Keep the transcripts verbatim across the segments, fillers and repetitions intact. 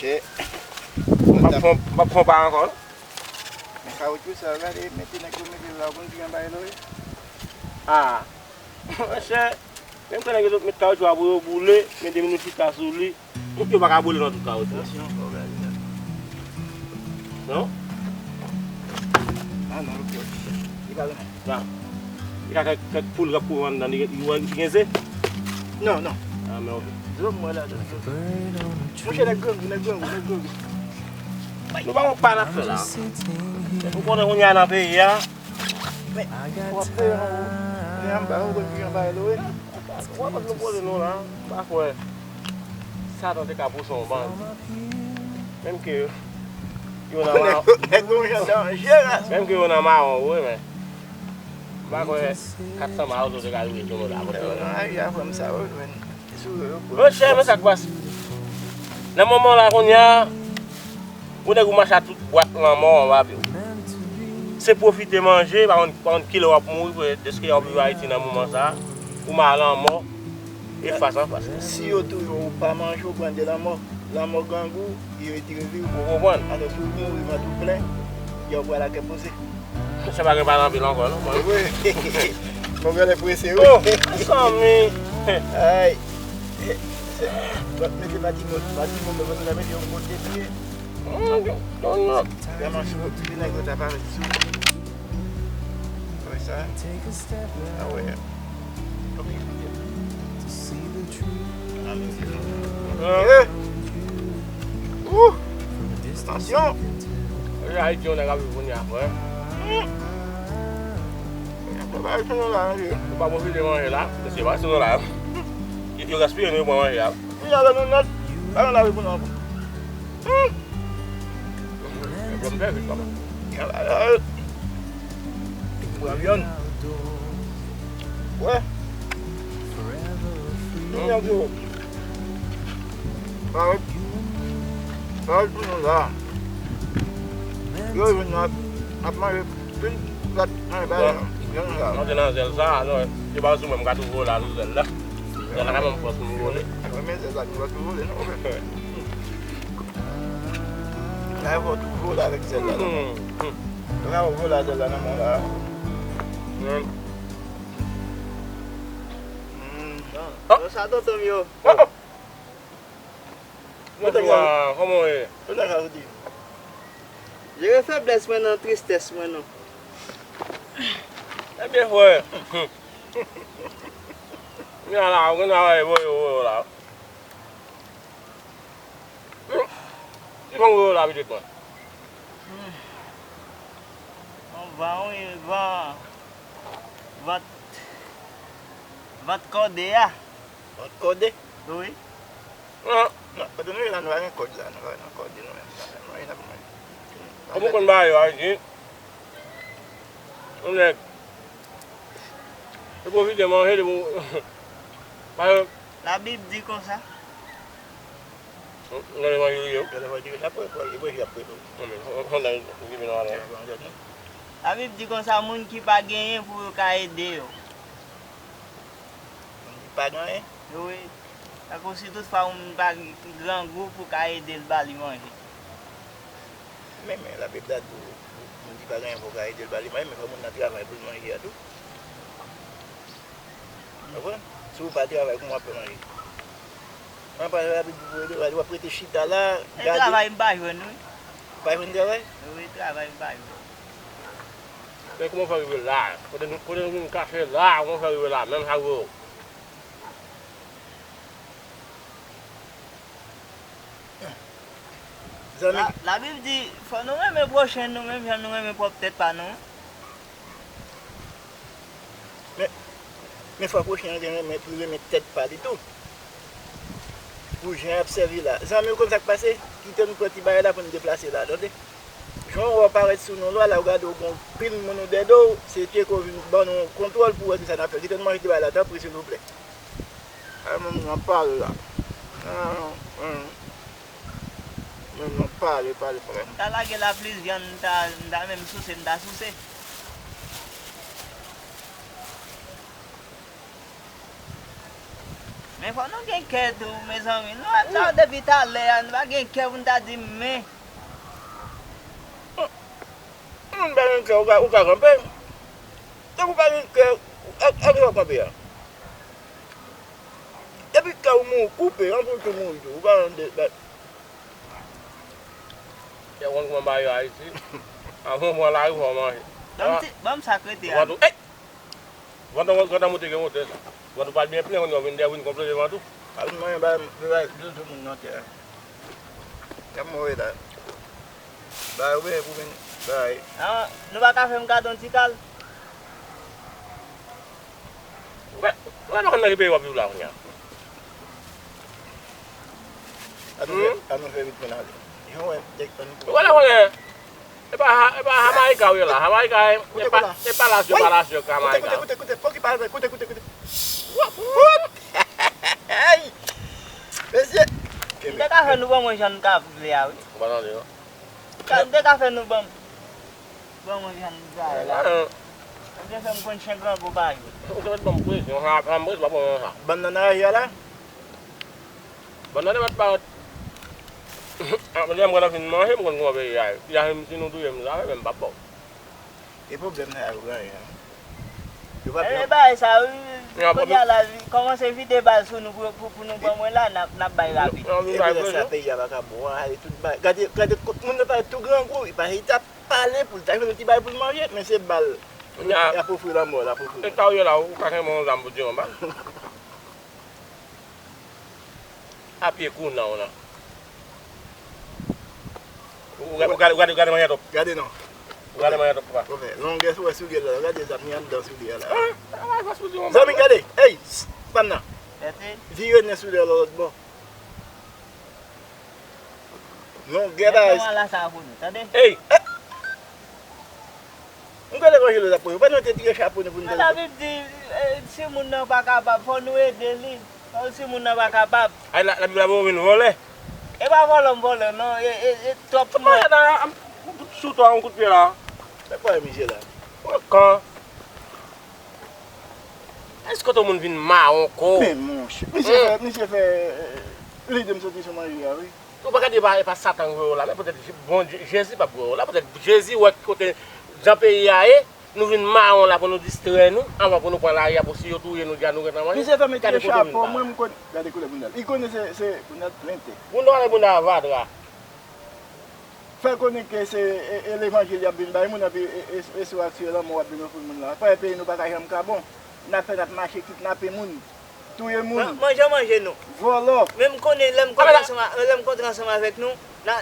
M ap fon, m ap fon pa ankò, non? Men kawotchou sa, gade, mete nèg yo mete la, ou konn ki jan bagay la ye? Ah, monchè, menm kan nèg yo met kawotchou a pou yo boule, men depi nou chita sou li, yo pa ka boule nan tout kawotchou. Tansyon ankò, gade sa. Non? Ah non, ok, ok. Li pa renmen. Sa. Li ka kèk, kèk poul k ap kouri anndan, li, li wè li gen ze? Non, non. Ah, men ok. Zo m wè ladan. Monchè, nèg grangou, nèg grangou, nèg grangou. Nou pa konn pa n ap fè la. Ou konnen kounye a nan peyi a. Men, w ap fè yon, yon anba, ou konn ki anba e lwen. Ou pa konn nou poze nou la, m pa kwè Satan te ka pouse yon bandi. Menm ke yo nan ma-, Nèg nou jan danje la. Menm ke yo nan mawon vre, men m pa kwè kat san mawon te ka rive sou nou la. Yo nan lari a, frè m, sa yo jwenn. Monchè, men sa k pase. Nan moman la kounye a, ou nèg ou mache ak tout bwat lanmò anba pye w. Se pwofite manje, pa konn, pa konn kilè w ap mouri, pou, dèske w ap viv Ayiti nan moman sa a, ou ma lanmò, e fas an fas. Si yo touye w, ou pa manje, ou pran de lanmò. Lanmò grangou, yo retire vi w. Ou konprann? Alò, si w mouri vant ou plen, yo pral ak kè poze. Sa pa gen pale anpil ankò, non, mwen. Wi. Mwen genlè prese, wi. Oh, mezanmi. Ay. W ap mete patrimòn, patrimòn, w ap mete yon kote pye. Vrèman, si w, si nèg yo ta parèt sou. Wè sa. Ah wè. Ok. Ah, men se sa. Eh! Ouh! Tansyon! E Ayiti yon nèg ap viv kounye a, frè. Hmm. Yo pa pwofite manje la, mesye. Yo pa pwofite manje la, mesye, pa sou la. Yo, yo gaspiye nou, yo pran manje a. Vin avè nou nèt, pa nan lari pou nou ankò. Hmm. Yo pran m fè vit, papa. Pran vyann. Wè. Vin avè nou. Parèt, parèt pou nou la. Yo, yo, n ap, n ap manje pil plat manje ba yo. Yo, nou la. Manje nan zèl sa, non, se pa sou mwen, m ka tou vole la sou zèl la. Zèl la ka ban m fòs pou m vole. Mwen, men zèl la, nou va tou vole, non? Nan yon tou vole avèk zèl la nan men. Nan yon vole avèk zèl la nan men la. Bon, sa tonton m yo. Kòman w ye? Jere feblès mwen nan tristès mwen non. Ebyen frè. Kounye a la, ou gen travay voye yo voye w la. Ki fon voye w la pitit mwen? Yon van wi, van, vant, vant kòde a. Vant kòde? Wi. Non, kote nou ye la, nou pa gen kòd la, nou pa gen kòd nou menm. Nou pa gen kòd. Kòm ou konn bagay yo, Ayiti, yon nèg, ou pwofite manje depi w, pa gen. Labib di konsa. Gade manje yo ye. Gade manje yo, n ap pran, pran, pran, y ap pran tou. Non, men, on, on, on, on, on, on, on, on, on, on, Labib di konsa, moun ki pa genyen pou yo ka ede yo. Moun ki pa genyen? Wi. Tankou si toutfwa yon moun pa grangou pou ka ede l ba li manje. Men, men, Labib la di w, moun ki pa genyen pou ka ede l ba li manje, men fò moun nan travay pou l manje a tou. Ou konprann? Si w pa travay, kòman w ap fè manje? An pa Labib di w ap rete chita la, gade. Men travay m pa jwenn, wi. Ou pa jwenn travay? Wi, travay m pa jwenn. Men kòman w fè rive la? Kote nou, kote nou vin kache la, kòman w fè rive la? Menm sa rive w. Zanmi. La, Labib di, fò nou renmen pwochen nou menm jan nou renmen pwòp tèt pa nou. Men, men fò pwochen an te renmen, pou renmen tèt pa li tou. Pou jan y ap sèvi la. Zanmi, ou konn sa k pase? Kite nou pran ti bagay la pou nou deplase la, tande? Jan w wè w parèt sou nou la, la w gade w gon pil moun ou dèyè w, se tcheke w vin ban nou kontwòl pou w wè kisa n ap fè. Kite nou manje ti bagay la, tanpri, silvouplè. Ay, moun nan pale la. Ah, hmm. Moun nan pale, pale, pale. M ta lage la plis vyann, m ta, m ta menm souse, m ta souse. Men fò nou gen kè tou, mezanmi. Nou wè sa depi talè a, nou pa gen kè pou n ta di m men. Moun pa gen kè, ou ka, ou ka kanpe. Depi w pa gen kè, a, a ki w ap kanpe a? Depi kè w mouri, koupe, anpil tou mouri tou. Ou pa rann de, ba, Kè konn kòman bagay yo Ayiti. Avan w pran lari, fò w manje. Ban m ti, ban m sa k rete a. Ou pran tou, ey! Pandan w, pandan w te gen wotè sa. Pandan w pa t byen plen, kounye a w vin dèyè, w vin konplete vant ou. Al mwen ba, ba, ba, tout moun nan tè a. Kè m move la. Ba, oubyen pou vin, bay. Ah, nou pa ka fè m kado yon ti kal? Ou pa, ou pa konn nan ki peyi w ap viv la kounye a? Ann nou fè, hmm? Ann nou fè vit pou n ale. Jan wè, dèk ann pou. Ou pa konnen. E pa, e pa Jamayika ou ye la. Jamayika, e, e pa, e pa lasyo, pa lasyo k Jamayika. Koute, koute, koute, koute, koute, koute, koute. Wap, wap. Hey! Mesye! M te ka fè nou ban mwen jan n ka vle a, wi. Ou pa tande, non? Ka, m te ka fè nou ban m. Ban mwen jan n ka la. Mwen te fè m konn chen grangou pa yo. Ou te mèt ban m presyon, sa, sa m presyon, pa bon, sa. Bannann raje a la? Bannann te mèt parèt. Apre lè m konn fin manje, m konn kòman peyi a ye. Si a, si nou touye m, sa fè, men m p ap ba w. E pwoblèm sa yo genyen an. Yo pa, e, bagay sa, wi, kounye a la, kòmanse vide bal sou nou pou, pou, pou nou ban mwen la, n ap, n ap bay rapid. Epi lè sa, peyi a pa ka bon, ale tout bagay. Gade, gade, moun nan pale tou grangou, li pa, li t ap pale pou l ta jwenn yon ti bagay pou l manje, men se bal. Y ap ofri lanmò, l ap ofri. E sa w ye la, ou ka kenbe yon zam pou tire yon bal. A pye kou nan w lan. Ou, ou, ou gade, ou gade, ou gade mannyè twòp. Gade non. Ou gade mannyè twòp, papa. Longè sou wè soulye la, gade zam li anndan soulye a la. Ah, ah, ah, ah, soulye, zanmi, gade. Ey, s-, pann nan. Vire nen soulye a lòt bò. Non, gèt a. Mèt kòman la sa pou nou, tande? Ey! Eh! M kwè levanjil yo t ap preche. Ou pa nou te tire chapo nou pou nou. Men Labib di, eh, si moun nan pa kapab, fò nou ede li. Fò si moun nan pa kapab. Ay, la, Labib la bon vin vòlè. E pa vòlè m vòlè, non. E, e, e twòp. Mwen la, m fout sou twa yon kout pye la. Sa k pa misye la? Mwen kan. Èske kote moun vin mawon ko? Men monchè, misye fè, misye fè, eh, lide m soti sou manje a, wi. Ou pa gade e pa, e pa Satan k voye w la, men poutèt Je-, Bondye, Jezi p ap voye w la, poutèt Jezi wè kote jan peyi a ye, nou vin mawon la pou nou distrè nou, anvan pou nou pran lari a, pou si yo touye nou, di a nou gentan manje. Misye fè m retire chapo, mwen m konn, gade koulè bounda l. Li konnen se, se bounda l plente. Bounda w ale bounda a vatra. Fè konnen ke se, e, e levanjil y ap vin bay moun, epi e, e, e sou aksyon lanmò w ap vin ofri moun la. Fè peyi nou pa ka janm ka bon. N ap fè, n ap mache kidnape moun, touye moun. Man-, manje, manje nou. Vòlò. Men m konnen lè m kontre ansanm a, lè m kontre ansanm avèk nou, n a,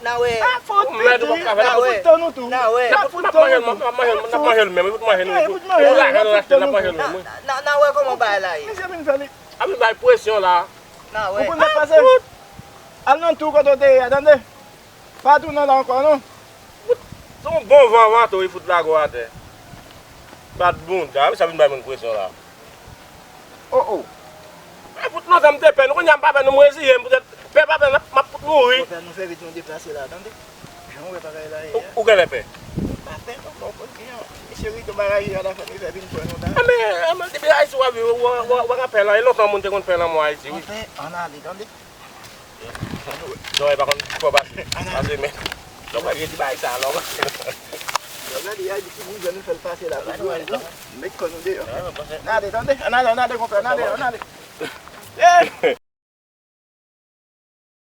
n a wè. A, fò w di, n ap fout tan nou tou. N a wè. N ap fout tan nou tou. M ap manje l, m ap manje l, m ap manje l menm, fout manje nou tou. Fout manje l, n ap fout tan nou tou. N a, n a, n a wè kòman bagay la ye. Misye vin fè li. A vin bay presyon la. N a wè. Ou konn sa k pase? Al nan tou kote w te ye a, tande. Pa tounen la ankò non. Se yon bon van vante wi fout lage w atè. Bat bounda, sa vin bay moun presyon la. Oh, oh. Mwen fout lontan m te pè nou, kounye a m pa pè nou, m reziye m poutèt pè pa pè, m ap, m ap fout mouri. Konpè nou fè vit nou deplase la, tande. Jan w wè bagay la ye a. Ou, ou genlè pè? Pa pè non, bon, bon, gen yon mesye ri tou bagay a la fè li fè vin pè nou la. Enben, enben, depi Ayiti w ap viv, w, w, w, w ka pè lan, e lontan moun te konn pè lanmò Ayiti wi. Konpè, ann ale, tande. Zòrèy pa konn fò pase. Pase men. Lè w pa gen ti bagay sa a, lò. Lè w gade, y a di ki bouzwen nou fè l pase la pou grangou. Met kò nou deyò. N ale, tande. Ann ale, ann ale, konpè, ann ale, ann ale. Ey!